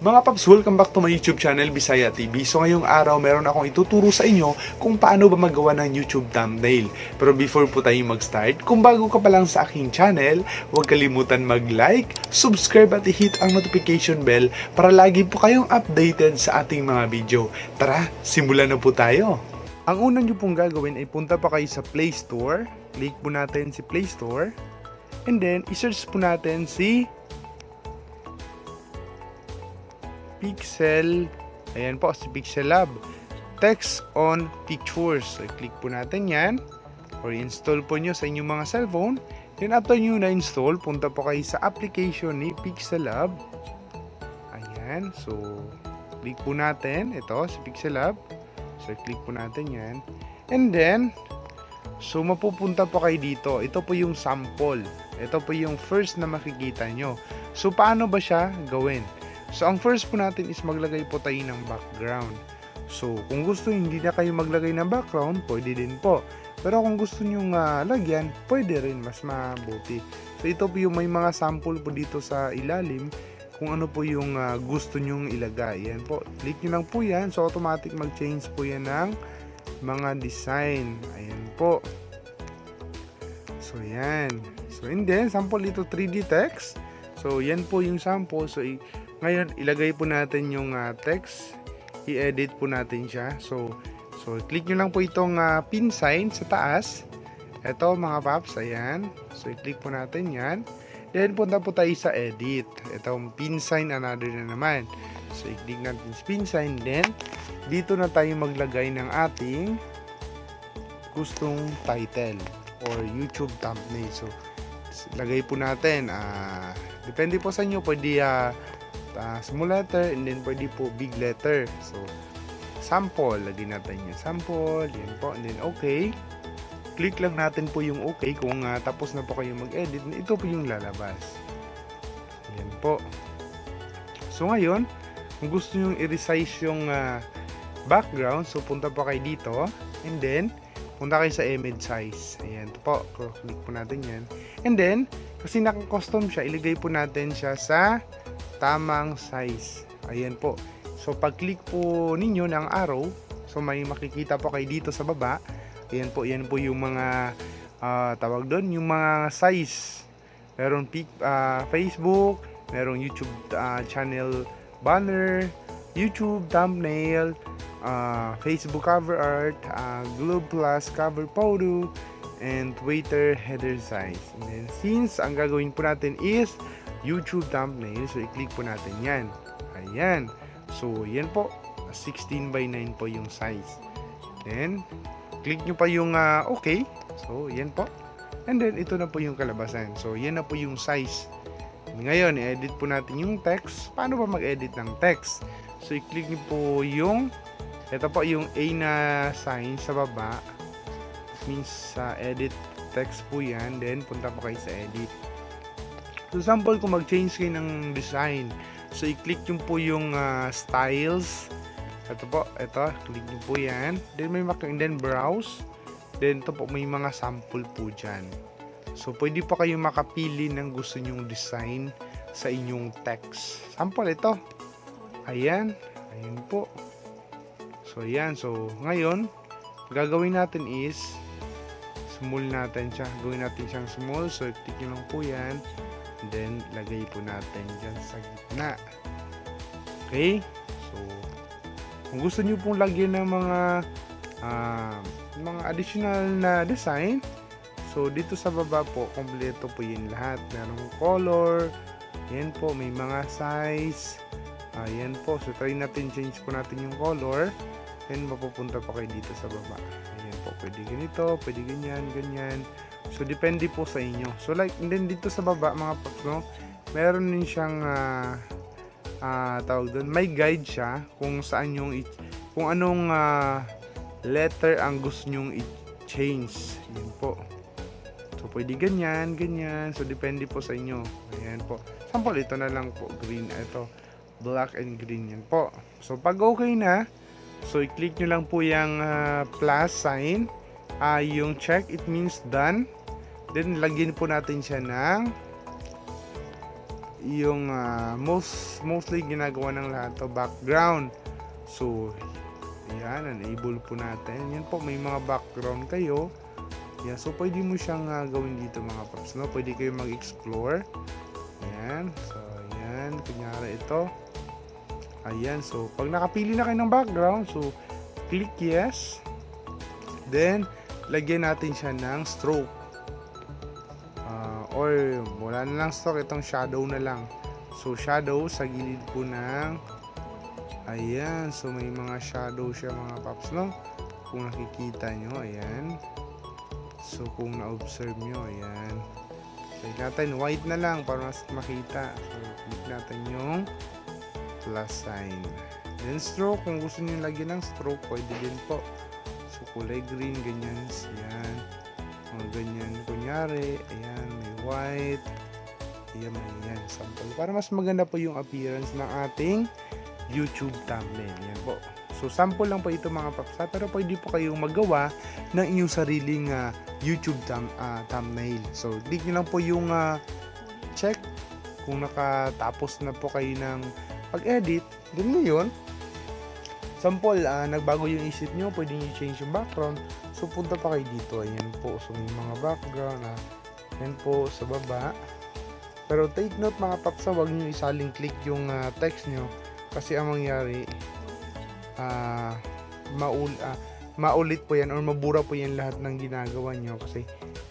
Mga paps, welcome back to my YouTube channel, Bisaya TV. So ngayong araw, meron akong ituturo sa inyo kung paano ba magawa ng YouTube thumbnail. Pero before po tayo mag-start, kung bago ka pa lang sa aking channel, huwag kalimutan mag-like, subscribe at i-hit ang notification bell para lagi po kayong updated sa ating mga video. Tara, simulan na po tayo! Ang una nyo pong gagawin ay punta pa kayo sa Play Store. Click po natin si Play Store. And then, isearch po natin si Pixel, ayan po, si Pixel Lab. Text on Pictures. So, click po natin yan. Or install po nyo sa inyong mga cellphone. Then after nyo na-install, punta po kayo sa application ni Pixel Lab. Ayan. So, click po natin. Ito, si Pixel Lab. So, click po natin yan. And then, so mapupunta po kayo dito. Ito po yung sample. Ito po yung first na makikita nyo. So, paano ba siya gawin? So, ang first po natin is maglagay po tayo ng background. So, kung gusto hindi na kayo maglagay ng background, pwede din po. Pero kung gusto nyo lagyan, pwede rin, mas mabuti. So, ito po yung may mga sample po dito sa ilalim kung ano po yung gusto nyong ilagay. Yan po. Click nyo lang po yan. So, automatic mag-change po yan ng mga design. Ayan po. So, yan. So, and then, sample dito 3D text. So, yan po yung sample. So, ngayon, ilagay po natin yung text. I-edit po natin siya. So, click nyo lang po itong pin sign sa taas. Ito mga paps, ayan. So, i-click po natin yan. Then, punta po tayo sa edit. Itong pin sign, another na naman. So, i-click natin sa pin sign. Then, dito na tayo maglagay ng ating gustong title or YouTube thumbnail. So, lagay po natin. Depende po sa inyo. Pwede small letter and then pwede po big letter. So, sample. Lagay natin yung sample. Yan po. And then, okay. Click lang natin po yung okay kung tapos na po kayo mag-edit. Ito po yung lalabas. Yan po. So, ngayon, kung gusto nyo i-resize yung background, so punta po kayo dito. And then, punta kayo sa image size. Ayan po. Click po natin yan. And then, kasi naka-custom siya, ilagay po natin siya sa tamang size. Ayan po. So, pag-click po ninyo ng arrow, so may makikita po kayo dito sa baba. Ayan po, yan po yung mga tawag doon, yung mga size. Meron Facebook, merong YouTube channel banner, YouTube thumbnail, Facebook cover art, Globe Plus cover photo, and Twitter header size. And then, since ang gagawin po natin is YouTube thumbnail, so i-click po natin yan. Ayan. So, yan po. 16 by 9 po yung size. Then, click nyo pa yung okay. So, yan po. And then, ito na po yung kalabasan. So, yan na po yung size. Ngayon, i-edit po natin yung text. Paano ba mag-edit ng text? So, i-click nyo po yung, ito po yung A na sign sa baba. It means sa edit text po yan. Then, punta po kayo sa edit. So, sample kung mag-change kayo ng design. So, i-click nyo po yung styles. Ito po, ito, click nyo po yan. Then, and then browse. Then, ito po, may mga sample po dyan. So, pwede po kayo makapili ng gusto nyong design sa inyong text. Sample ito. Ayan. Ayan po. So, ayan. So, ngayon, gagawin natin is small natin siya. Gawin natin siyang small. So, click nyo lang po yan. And then, lagay po natin dyan sa gitna. Okay? So, kung gusto nyo pong lagyan ng mga additional na design, so, dito sa baba po, kompleto po yun lahat. Merong color, yan po, may mga size. Ayan po. So, try natin, change po natin yung color. Then, mapupunta pa kayo dito sa baba. Ayan po, pwede ganito, pwede ganyan, ganyan. So, depende po sa inyo. So, like, and then dito sa baba, mga paps, no, meron din siyang, tawag doon, may guide siya kung saan yung, kung anong letter ang gusto nyong i-change. Yan po. So, pwede ganyan, ganyan. So, depende po sa inyo. Ayan po. Sample, ito na lang po, green. Ito, black and green yan po. So, pag okay na, so, i-click nyo lang po yung plus sign. Yung check, it means done. Then, lagyan po natin siya ng Yung mostly ginagawa ng lahat to, background. So, yan, enable po natin. Yan po, may mga background kayo. Yan, so pwede mo siyang gawin dito, mga paps, no? Pwede kayo mag-explore. Yan, so yan, kunyari ito. Ayan, so pag nakapili na kayo ng background, so click yes. Then, lagyan natin siya ng stroke. Or wala na lang stroke, itong shadow na lang. So shadow sa gilid po ng, ayan, so may mga shadow siya, mga paps, no? Kung nakikita nyo, ayan. So kung na-observe nyo, ayan. Click natin, white na lang para mas makita. So click natin yung plus sign. Then stroke, kung gusto niyo lagyan ng stroke, pwede din po. So kulay green, ganyan, yan. Mga ganyan, kunyari, ayan, may white. Ayan, may yan, sample. Para mas maganda po yung appearance ng ating YouTube thumbnail. Yan po. So, sample lang po ito, mga paps, ha? Pero pwede po kayong magawa ng inyong sariling YouTube thumbnail. So, click nyo lang po yung check kung nakatapos na po kayo ng pag-edit. Then ngayon, sample, nagbago yung isip nyo, pwede nyo change yung background. So, punta pa kayo dito. Ayan po. So, may mga background na ayan po sa baba. Pero take note, mga paps, huwag nyo isaling click yung text nyo kasi ang mangyari, maulit po yan or mabura po yan lahat ng ginagawa nyo kasi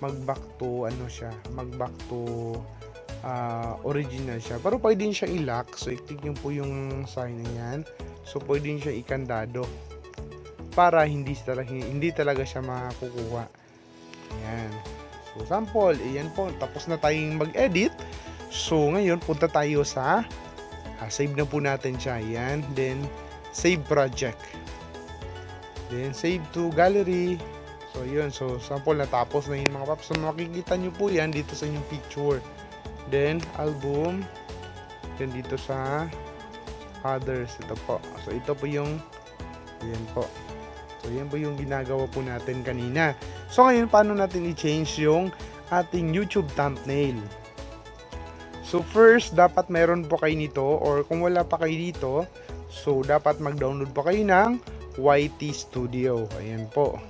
mag back to ano siya, mag back to original siya. Pero pwede din siya i-lock. So i-click nyo po yung sign na yan. So pwede din siya ikandado para hindi talaga siya makukuha. Ayan. So sample, ayan po, tapos na tayong mag-edit. So ngayon, punta tayo sa save na po natin siya. Ayan. Then save project. Then save to gallery. So yun, so sample, natapos na yun, mga paps. So makikita nyo po yan dito sa inyong picture. Then album. Then dito sa others, ito po. So ito po yung, yan po. So yan po yung ginagawa po natin kanina. So ngayon, paano natin i-change yung ating YouTube thumbnail? So first, dapat meron po kayo nito or kung wala pa kayo dito, so dapat mag-download po kayo ng YT Studio. Ayan po.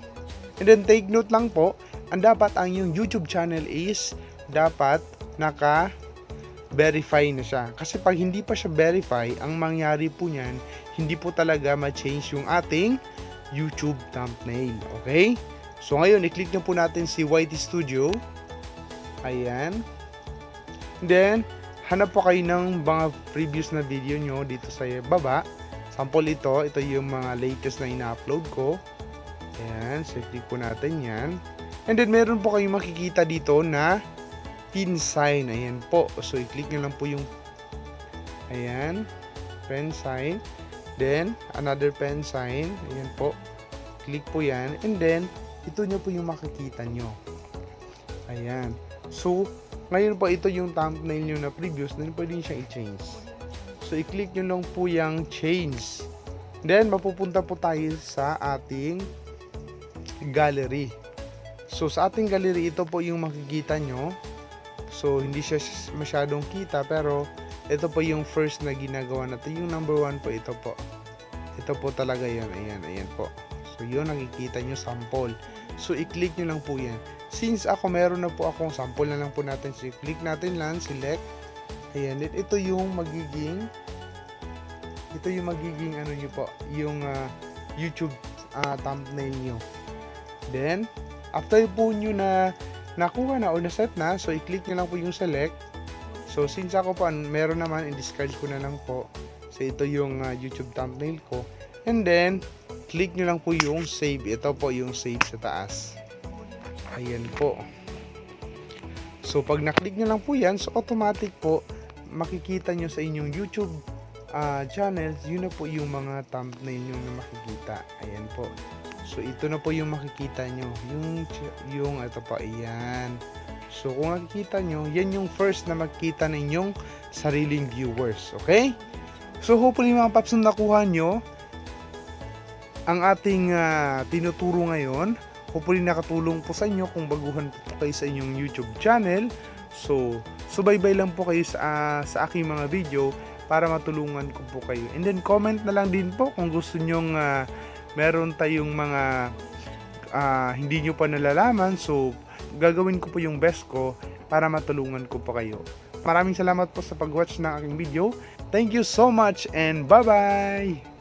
And then take note lang po, ang dapat ang yung YouTube channel is dapat naka verify na siya. Kasi pag hindi pa siya verify, ang mangyari po niyan, hindi po talaga ma-change yung ating YouTube thumbnail. Okay? So ngayon, i-click nyo po natin si YT Studio. Ayan. Then, hanap po kayo ng mga previous na video nyo dito sa baba. Sample ito, ito yung mga latest na ina-upload ko. Ayan, so click po natin yan. And then, meron po kayong makikita dito na pin sign. Ayan po. So, i-click nyo lang po yung, ayan, pen sign. Then, another pen sign. Ayan po. Click po yan. And then, ito nyo po yung makikita nyo. Ayan. So, ngayon po, ito yung thumbnail nyo na previous. Then, pwede nyo siyang i-change. So, i-click nyo lang po yung change. Then, mapupunta po tayo sa ating gallery. So, sa ating gallery, ito po yung makikita nyo. So, hindi siya masyadong kita, pero ito po yung first na ginagawa natin. Yung number 1 po, ito po. Ito po talaga yan. Ayan, ayan po. So, yun, nakikita nyo sample. So, i-click nyo lang po yan. Since ako meron na po akong sample na lang po natin. So, i-click natin lang, select. Ayan, then ito yung magiging ano nyo po, yung YouTube thumbnail nyo. Then, after po nyo na nakuha na o na-set na, so i-click nyo lang po yung select. So, since ako po, meron naman, i-discard ko na lang po. So, ito yung YouTube thumbnail ko. And then, click nyo lang po yung save. Ito po yung save sa taas. Ayan po. So, pag na-click nyo lang po yan, so automatic po, makikita nyo sa inyong YouTube channel, yun na po yung mga thumbnail nyo na makikita. Ayan po. So, ito na po yung makikita nyo. Yung ito po, ayan. So, kung nakikita nyo, yan yung first na makikita ng inyong sariling viewers. Okay? So, hopefully, mga paps, na nakuha nyo ang ating tinuturo ngayon. Hopefully nakatulong po sa inyo kung baguhan po kayo sa inyong YouTube channel. So, Subaybay lang po kayo sa aking mga video para matulungan ko po kayo. And then comment na lang din po kung gusto nyong meron tayong mga hindi nyo pa nalalaman. So, gagawin ko po yung best ko para matulungan ko po kayo. Maraming salamat po sa pag-watch ng aking video. Thank you so much and bye-bye!